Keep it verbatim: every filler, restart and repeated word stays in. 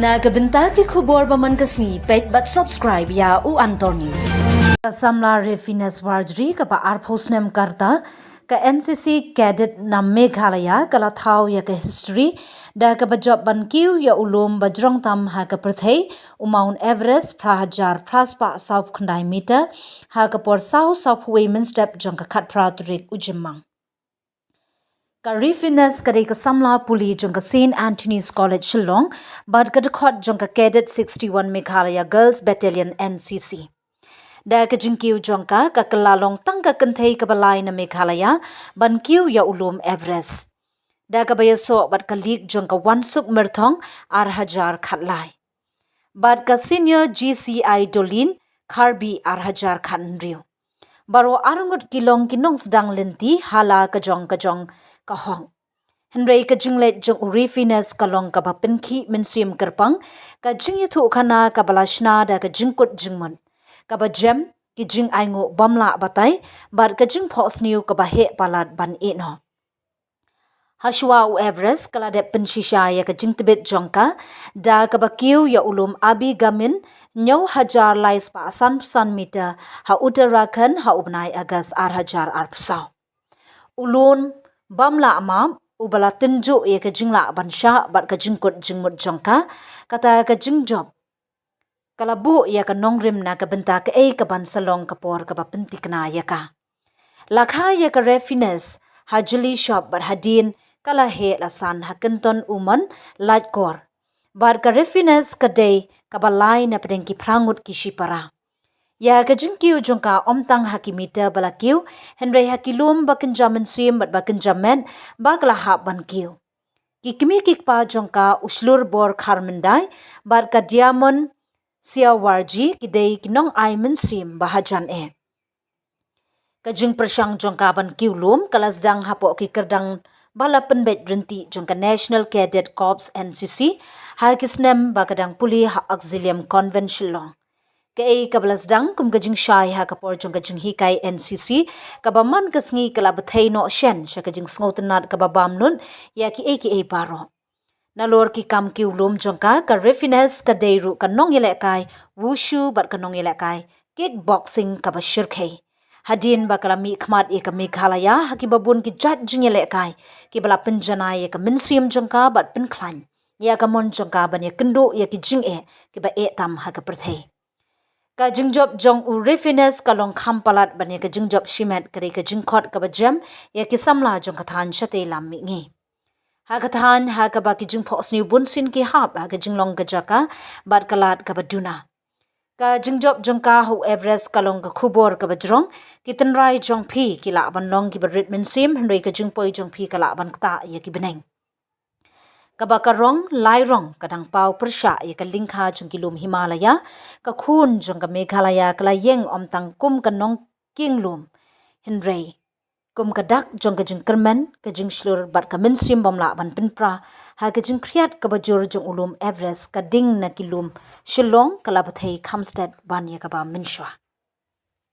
Na ka bynta ki khubor ba man ka sngi, peit bad subscribe ïa u Antor News. Ka samla Refines Warjri kaba arphew snem ka rta, ka N C C cadet na Meghalaya ka la thaw ïa ka history da kaba jop ban kiew ïa u lum ba jrong tam ha ka pyrthei, u Mount Everest, phra hajar phra spah sawphew khyndai meter, ha ka por saw sawphew wei mynstep jong ka khatphra tarik u Jymmang. Ka Refines ka dei ka samla pule jong ka Saint Anthony's College Shillong, bad ka dkhot jong ka Cadet sixty-one Meghalaya Girls Battalion, N C C. Da ka jingkiew jong ka, ka kylla long tang ka kynthei kaba lai na Meghalaya ban kiew ïa u lum Everest. Da kaba ïasoh bad ka lig jong ka Wansuk Myrthong ar hajar khatlai bad ka Senior G C I Dolin Kharbi ar hajar khathynriew. Baroh arngut ki long ki nongsdang lynti ha la ka jong ka jong ka hok. Hynrei ka jingleit jong u Refines ka long kaba pynkhih mynsiem kyrpang, ka jingïathuhkhana kaba la shna da ka jingkut jingmut, kaba jem ki jingainguh bym lah batai, bad ka jingphohsniew kaba heh palat ban ïehnoh. Hashwa u Everest ka la dep pynshisha ïa ka jingtbit jong ka da kaba kiew ïa u lum Abigamin, hynñiew hajar lai spah sanphew san meter, ha Uttarakhand ha u bnai August ar hajar arphew saw. U lum bym lah map, uba la tynjuh ïa ka jinglah ban shah bad ka jingkut jingmut jong ka, kata ka jingjop ka la buh ïa ka nongrim na ka bynta kaei kaban sa long ka por kaba pynthikna ïa ka. La kha ïa ka Refines ha jylliew shop bad hadien ka la heh la san ha Cantonment, Laitkor. Bad ka Refines ka dei kaba lai na pdeng ki phra ngut ki shipara. Ïa ka jingkiew jong ka ym tang ha ki meter ba la kiew, hynrei ha ki lum ba kynja mynsiem bad ba kynja met ba ka la hap ban kiew. Ki kmie ki kpa jong ka, u Shlur Bor Kharmyndai bad ka Diamond Siawarji, ki dei ki nongai mynsiem ba hajan eh. Ka jingpyrshang jong ka ban kiew lum ka la sdang hapoh ki kyrdan ba la pynbeit ryntih jong ka National Cadet Corps, N C C, ha ki snem ba ka dang pule ha Auxilium Convent Shillong. Kaei kaba la sdang kum ka jingshai ha ka por jong ka jinghikai N C C, kaba man ka sngi ka la bthei noh shen sha ka jingsngewtynnad kaba bam lut ïa kiei kiei baroh. Nalor ki kam kiew lum jong ka, ka Refines ka dei ruh ka nongïalehkai wushu bad ka nongïalehkai kickboxing kaba shyrkhei. Hadien ba ka la mihkhmat ïa ka Meghalaya ha kiba bun ki jait jingïalehkai, kiba la pynjanai ïa ka mynsiem jong ka bad pynkhlaiñ ïa ka mon jong ka ban ïakynduh ïa ki jingeh kiba eh tam ha ka pyrthei. Ka jingjop jong u Refines ka long kham palat ban ïa ka jingjop shimet, ka dei ka jingkhot kaba jem ïa ki samla jong ka thaiñ shatei lam mihngi. Ha ka thaiñ ha kaba ki jingphohsniew bunsien ki hap ha ka jinglong ka jaka bad ka lad kaba duna. Ka jingjop jong ka ha u Everest ka long ka khubor kaba jrong. Ki tynrai jong phi ki lah ban long kiba rit mynsiem, hynrei ka jingpoi jong phi ka lah ban ktah ïa ki bneng. Kaba ka rong lai rong ka dang paw pyrshah ïa ka lyngkha jong ki lum Himalaya, ka khun jong ka Meghalaya ka la ïeng ym tang kum ka nongkieng lum, hynrei kum ka dak jong ka jingkyrmen, ka jingshlur bad ka mynsiem bym lah ban pynpra ha ka jingkhriat kaba jur jong u lum Everest, ka ding na ki lum Shillong ka la bthei kham stet ban ïa kaba mynshuwa.